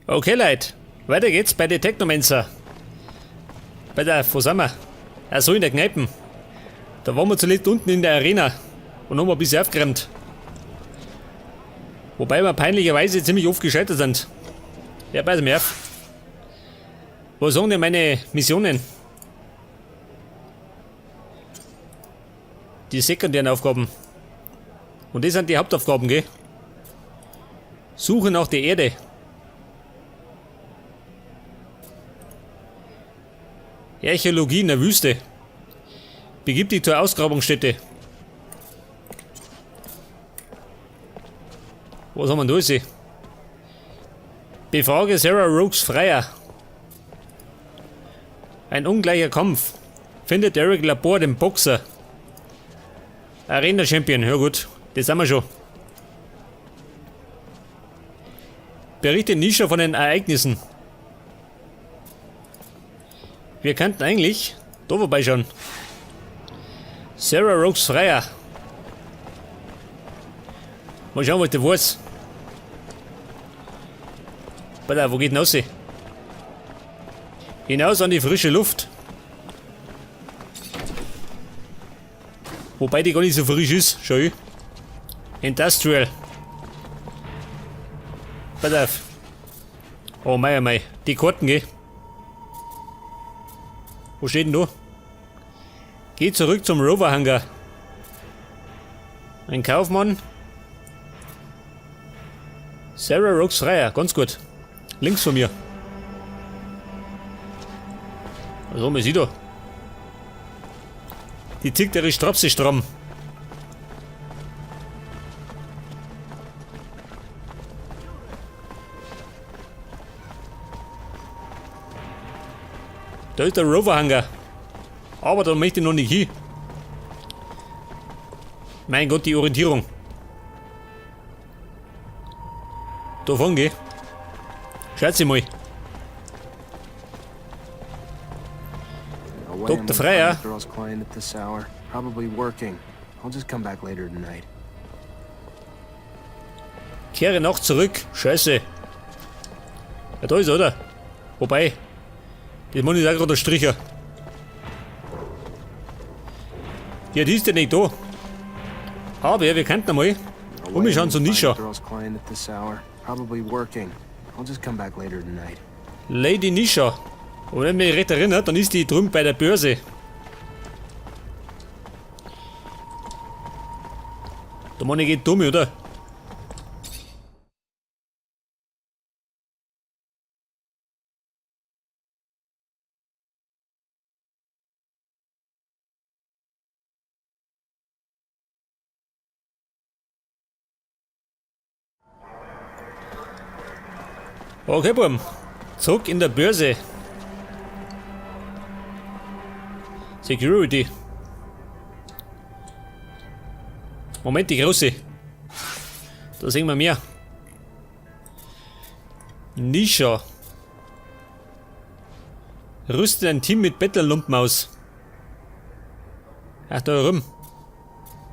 Okay, Leute. Weiter geht's bei den Technomancer. Bei der, wo sind wir? Ach so, in der Kneipe. Da waren wir zuletzt unten in der Arena und haben ein bisschen aufgeräumt. Wobei wir peinlicherweise ziemlich oft gescheitert sind. Ja, pass mir auf. Was sagen denn meine Missionen? Die sekundären Aufgaben. Und das sind die Hauptaufgaben, gell? Suche nach der Erde. Archäologie in der Wüste. Begib dich zur Ausgrabungsstätte. Was haben wir da alles? Befrage Sarah Rokes Freier. Ein ungleicher Kampf. Findet Eric Labor den Boxer. Arena Champion, ja gut, das sind wir schon. Berichte Nisha von den Ereignissen. Wir könnten eigentlich da vorbeischauen. Sarah Rokes Freier. Mal schauen, was der weiß. Pass auf, wo geht denn raus? Hinaus an die frische Luft. Wobei die gar nicht so frisch ist, schau ich. Industrial. Pass auf. Oh mei, oh mei. Die Karten, gell? Wo steht denn da? Geh zurück zum Rover-Hangar. Ein Kaufmann. Sarah Rokes Freier, ganz gut. Links von mir. Also, man sieht da. Die zieht ihre Strapse stramm. Da ist der Rover-Hangar. Aber da möchte ich noch nicht hin. Mein Gott, die Orientierung. Da vorne, gell? Schaut sie mal. Dr. Freier. Kehre noch zurück. Scheiße. Ja, da ist er, oder? Wobei, das Mann ist auch gerade der Stricher. Ja, die ist ja nicht da. Aber wir könnten einmal umschauen zu Nisha. Lady Nisha. Und wenn ich mich recht erinnere, dann ist die drüben bei der Börse. Der Mann geht dumm, oder? Okay, Buben. Zurück in der Börse. Security. Moment, die große. Da sehen wir mehr. Nisha. Rüstet ein Team mit Bettlerlumpen aus. Ach, da rum.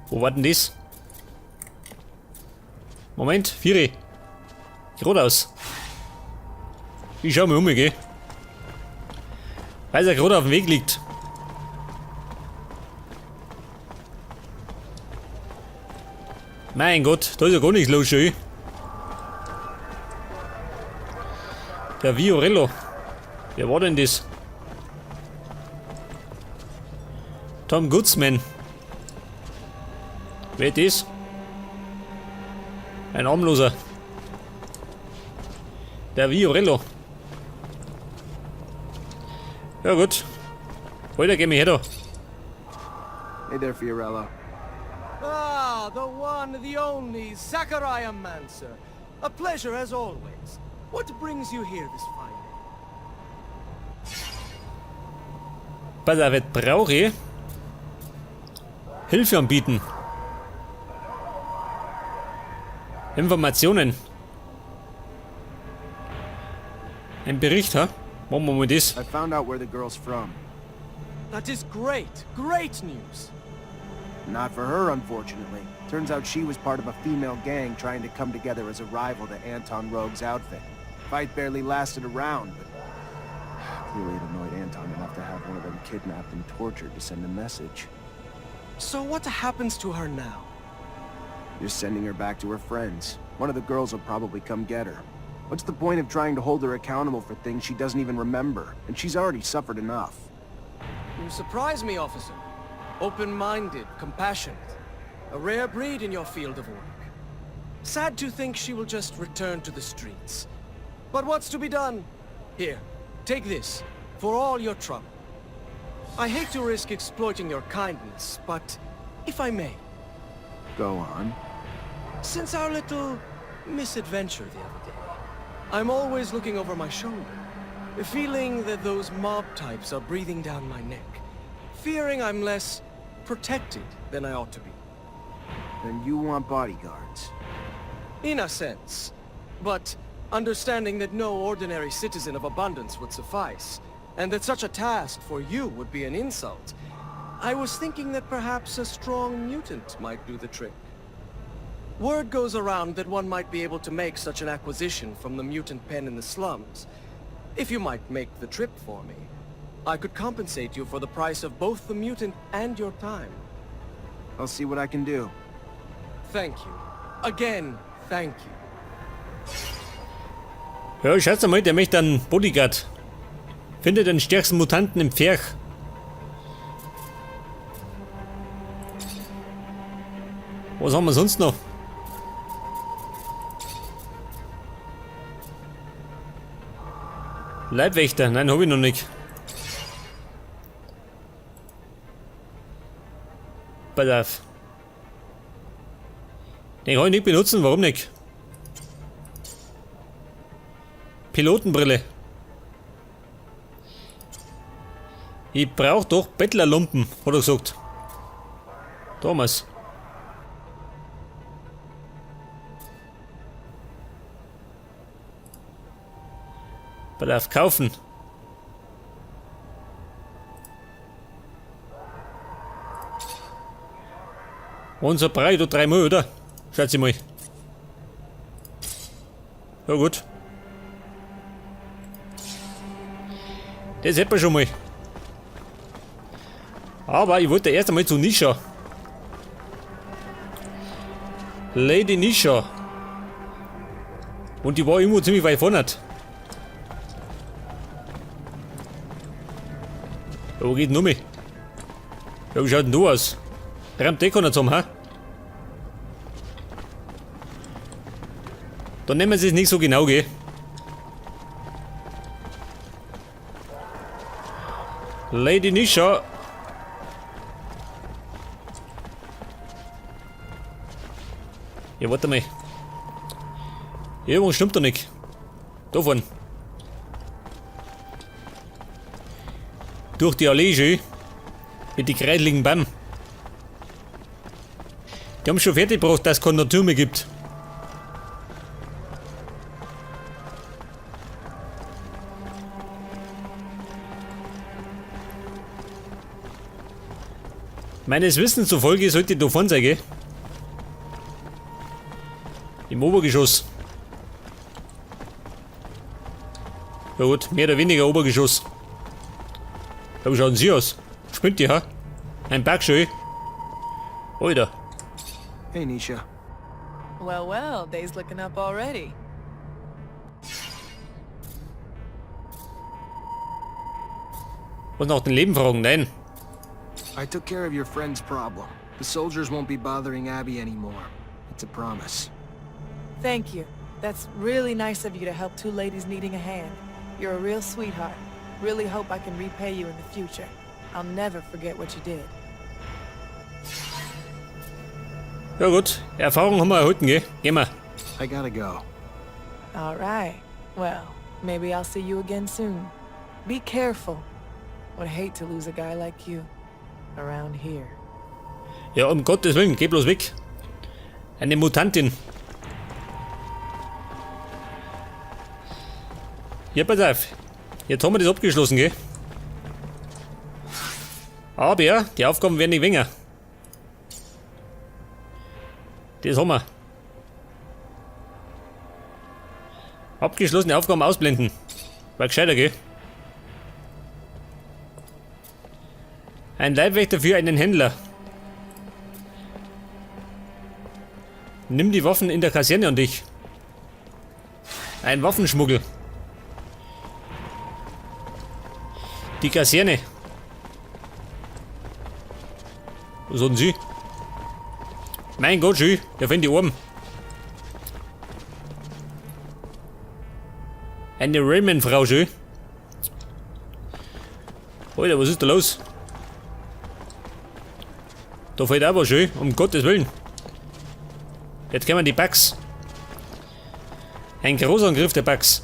Wo war denn das? Moment, Vieri. Geradeaus. Ich schau mal um, gell? Weil er gerade auf dem Weg liegt. Mein Gott, da ist ja gar nichts los, schön. Der Viorello. Wer war denn das? Tom Goodsman. Wer ist das? Ein Armloser. Der Viorello. Ja gut. Alter, geh mir her da. Hey there, Fiorello. Ah, the one, the only, Zachariah Manser. A pleasure as always. What brings you here this fine day? Pass auf, jetzt brauche ich Hilfe anbieten. Informationen. Ein Bericht, ha? Machen wir mal das. I found out where the girl's from. That is great, great news. Not for her, unfortunately. Turns out she was part of a female gang trying to come together as a rival to Anton Rogue's outfit. Fight barely lasted a round, but clearly it annoyed Anton enough to have one of them kidnapped and tortured to send a message. So what happens to her now? You're sending her back to her friends. One of the girls will probably come get her. What's the point of trying to hold her accountable for things she doesn't even remember? And she's already suffered enough. You surprise me, officer. Open-minded, compassionate. A rare breed in your field of work. Sad to think she will just return to the streets. But what's to be done? Here, take this, for all your trouble. I hate to risk exploiting your kindness, but if I may, Go on. since our little misadventure the other day, I'm always looking over my shoulder, feeling that those mob types are breathing down my neck, fearing I'm less protected than I ought to be. Then you want bodyguards. In a sense. But understanding that no ordinary citizen of abundance would suffice, and that such a task for you would be an insult, I was thinking that perhaps a strong mutant might do the trick. Word goes around that one might be able to make such an acquisition from the mutant pen in the slums. If you might make the trip for me, I could compensate you for the price of both the mutant and your time. I'll see what I can do. Thank you. Again, thank you. Ja, schaut mal, der möchte einen Bodyguard. Findet den stärksten Mutanten im Pferch. Was haben wir sonst noch? Leibwächter? Nein, hab ich noch nicht. Pass auf. Den kann ich nicht benutzen, warum nicht? Pilotenbrille. Ich brauch doch Bettlerlumpen, hat er gesagt. Thomas. Pass auf, kaufen. Unser Brei, du dreimal, oder? Schätze ich mal. Ja gut. Das hätten wir schon mal. Aber ich wollte erst einmal zu Nisha. Lady Nisha. Und die war irgendwo ziemlich weit vorne. Ja, wo geht denn mehr? Ja, wie schaut denn du aus? Rammt eh keiner zusammen, hä? Dann nehmen sie es nicht so genau, gell? Lady Nisha. Ja, warte mal. Irgendwas stimmt da nicht. Da vorne. Durch die Allee schön. Mit die kreideligen Bäumen. Die haben schon fertig gebracht, dass es keine Natur mehr gibt. Meines Wissens zufolge sollte ich da vorne sein, gell? Im Obergeschoss. Ja gut, mehr oder weniger Obergeschoss. Ja, wie schauen Sie aus? Spinnt die, ha? Ein Bergschön. Alter. Hey, Nisha. Well, well, day's looking up already. Was nach dem Leben fragen? Nein. I took care of your friend's problem. The soldiers won't be bothering Abby anymore. It's a promise. Thank you. That's really nice of you to help two ladies needing a hand. You're a real sweetheart. Really hope I can repay you in the future. I'll never forget what you did. Ja gut, Erfahrung haben wir erhalten, gell? Gehen wir. I gotta go. All right. Well, maybe I'll see you again soon. Be careful. Would hate to lose a guy like you around here. Ja, um Gottes Willen, geh bloß weg. Eine Mutantin. Ja, pass auf. Jetzt haben wir das abgeschlossen, gell? Aber ja, die Aufgaben werden nicht weniger. Das haben wir. Abgeschlossene Aufgaben ausblenden. War gescheiter, gell? Ein Leibwächter für einen Händler. Nimm die Waffen in der Kaserne an dich. Ein Waffenschmuggel. Die Kaserne. Was haben Sie? Mein Gott, schön. Der findet die Ohren. Eine Rayman-Frau, schön. Alter, was ist da los? Da fällt auch was schön, um Gottes Willen. Jetzt kommen die Bugs. Ein Großangriff der Bugs.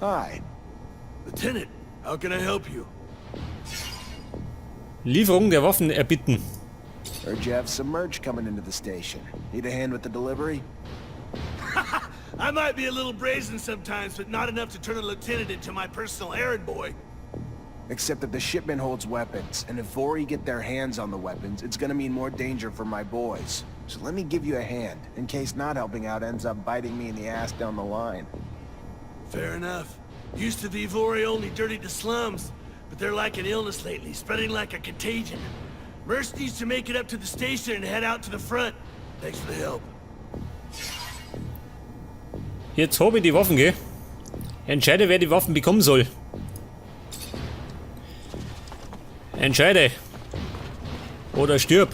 Hi. Lieutenant, how can I help you? Lieferung der Waffen erbitten. Heard you have some merch coming into the station. Need a hand with the delivery? I might be a little brazen sometimes, but not enough to turn a lieutenant into my personal errand boy. Except that the shipment holds weapons, and if Vori get their hands on the weapons, it's gonna mean more danger for my boys. So let me give you a hand, in case not helping out ends up biting me in the ass down the line. Fair enough. Used to be Vori only dirtied the slums, but they're like an illness lately, spreading like a contagion. Merce needs to make it up to the station and head out to the front. Thanks for the help. Jetzt habe ich die Waffen, gell? Entscheide, wer die Waffen bekommen soll. Entscheide. Oder stirb.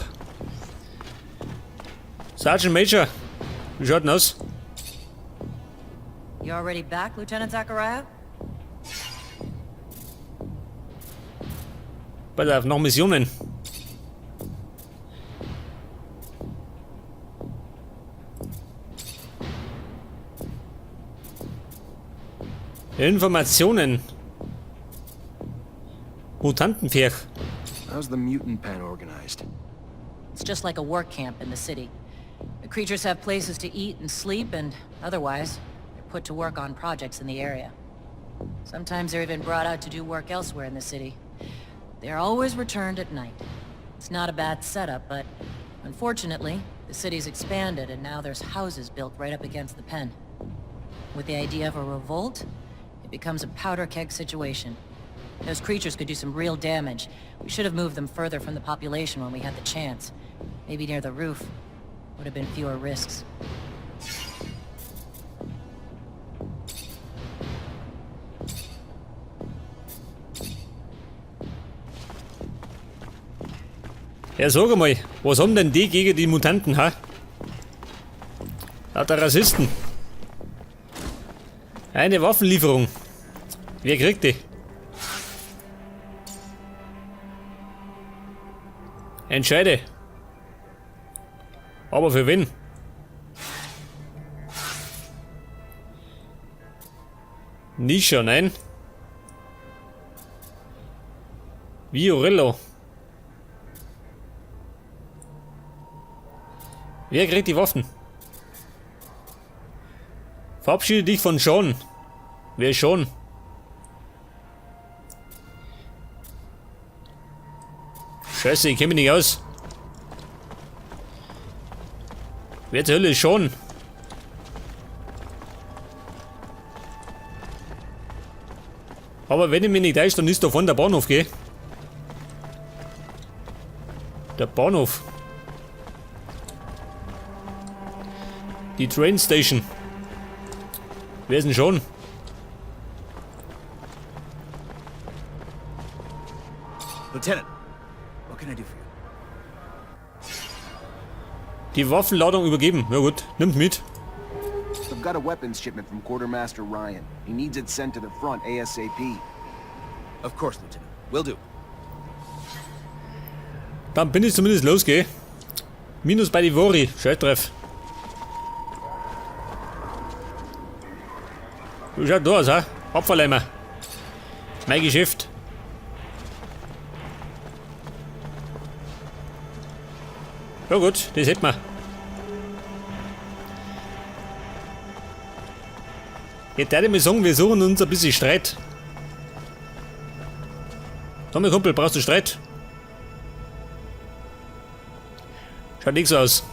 Sergeant Major, wie schaut denn aus? You already back, Lieutenant Zachariah? Pass auf, noch Missionen. Informationen. Mutantenpferch. How's the mutant pen organized? It's just like a work camp in the city. The creatures have places to eat and sleep, and otherwise, they're put to work on projects in the area. Sometimes they're even brought out to do work elsewhere in the city. They're always returned at night. It's not a bad setup, but unfortunately, the city's expanded and now there's houses built right up against the pen. With the idea of a revolt, it becomes a powder keg situation. Those creatures could do some real damage. We should have moved them further from the population when we had the chance. Maybe near the roof. Would have been fewer risks. Ja, sag einmal, was haben denn die gegen die Mutanten, ha? Lauter Rassisten. Eine Waffenlieferung. Wer kriegt die? Entscheide. Aber für wen? Nisha, nein. Viorello. Wer kriegt die Waffen? Verabschiede dich von Sean. Wer ist Sean? Scheiße, ich kenne mich nicht aus. Wer zur Hölle ist Sean? Aber wenn ich mich nicht täusche, dann ist da vorne der Bahnhof, gell? Der Bahnhof. Die Train Station. Wer ist denn schon? Lieutenant, what can I do for you? Die Waffenladung übergeben. Ja gut, nimmt mit. I've got a weapons shipment from Quartermaster Ryan. He needs it sent to the front ASAP. Of course, Lieutenant. Will do. Dann bin ich zumindest los, gell? Minus bei die Vori. Scheißtreff. Du schaut da aus, ha? Abfalleimer. Mein Geschäft. Ja gut, das hätten wir. Jetzt würde ich mal sagen, wir suchen uns ein bisschen Streit. Tommy Kumpel, brauchst du Streit? Schaut nix aus.